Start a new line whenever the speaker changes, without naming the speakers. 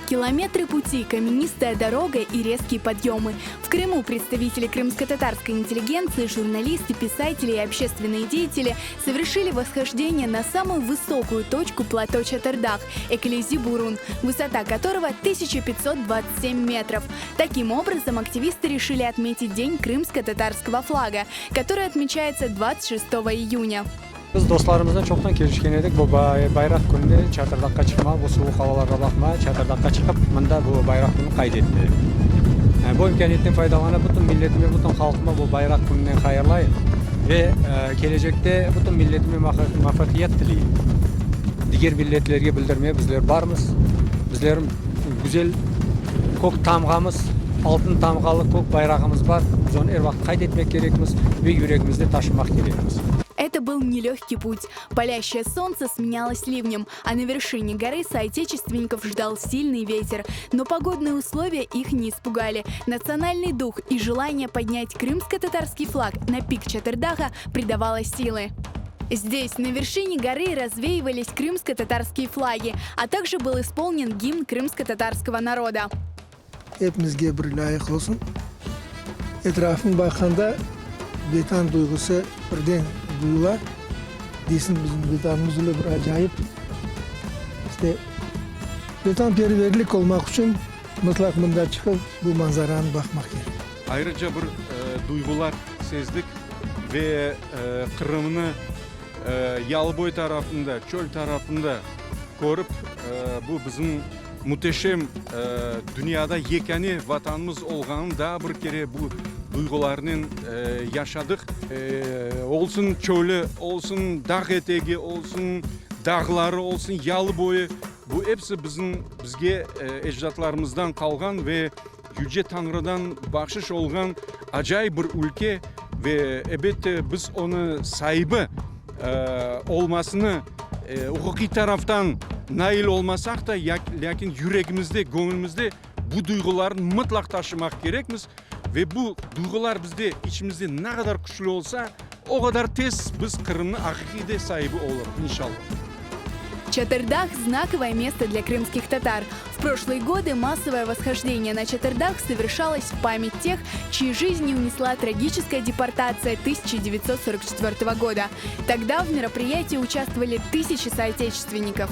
Километры пути, каменистая дорога и резкие подъемы. В Крыму представители крымско-татарской интеллигенции, журналисты, писатели и общественные деятели совершили восхождение на самую высокую точку плато Чатырдах – Эклези-Бурун, высота которого 1527 метров. Таким образом, активисты решили отметить День крымско-татарского флага, который отмечается 26 июня.
Biz dostlarımıznen çoqtan kelişken edik, bu bayraq kününde Çatırdağqa çıqmaq, bu suvuq avalarğa baqmay, Çatırdağqa çıqıp, mında bu bayraq kününi qayd etmek. Bu imkâniyetten faydalanıp, bütün milletime, bütün halqıma bu bayraq kününen hayırlayım ve kelecekte bütün milletime muvafaqiyet tileyim. Diger milletlerge bildirmeye bizler barmız, bizlerim güzel kök tamğamız, altın tamğalı kök bayrağımız bar, biz onı er vaqıt qayd etmek kerekmiz ve yüregimizde taşımaq kerekmiz.
Это был нелегкий путь. Палящее солнце сменялось ливнем, а на вершине горы соотечественников ждал сильный ветер. Но погодные условия их не испугали. Национальный дух и желание поднять крымско-татарский флаг на пик Чатырдага придавало силы. Здесь, на вершине горы, развеивались крымско-татарские флаги, а также был исполнен гимн крымско-татарского народа.
Epimizge bir lâyıq olsun. Etrafıñ baqqanda Vetan duyğusı birden duyula. Deysiñ, bizim Vetanımız öyle bir acayip. İşte, vetanperverlik olmaq içün mıtlaq mında çıqıp bu manzaranı baqmaq kerek.
Ayrıca bir duyğular sezdik ve Qırımnı yalıboy tarafında, çöl tarafında körip, bu bizim Müteşem dünyada yekâne Vatanımız olğanın daa bir kere bu duyğularnen yaşadıq. Olsun çölü, olsun dağ etegi, olsun dağları, olsun yalı boyu, bu episi bizim, bizge ecdatlarımızdan qalğan ve Yüce Tañrıdan bahşış olğan acayip bir ülke ve, ebette, biz onı saibi olmasını uquqiy taraftan nail olmasaq da, lâkin yüregimizde, göñlümizde bu duyğularnı mıtlaq taşımaq kerekmiz ve bu duyğular bizde, içimizde ne qadar küçlü olsa, o qadar tez biz Qırımnı aqiqiy de saibi olurıq, inşallah.
Чатырдах – знаковое место для крымских татар. В прошлые годы массовое восхождение на Чатырдах совершалось в память тех, чьи жизни унесла трагическая депортация 1944 года. Тогда в мероприятии участвовали тысячи соотечественников.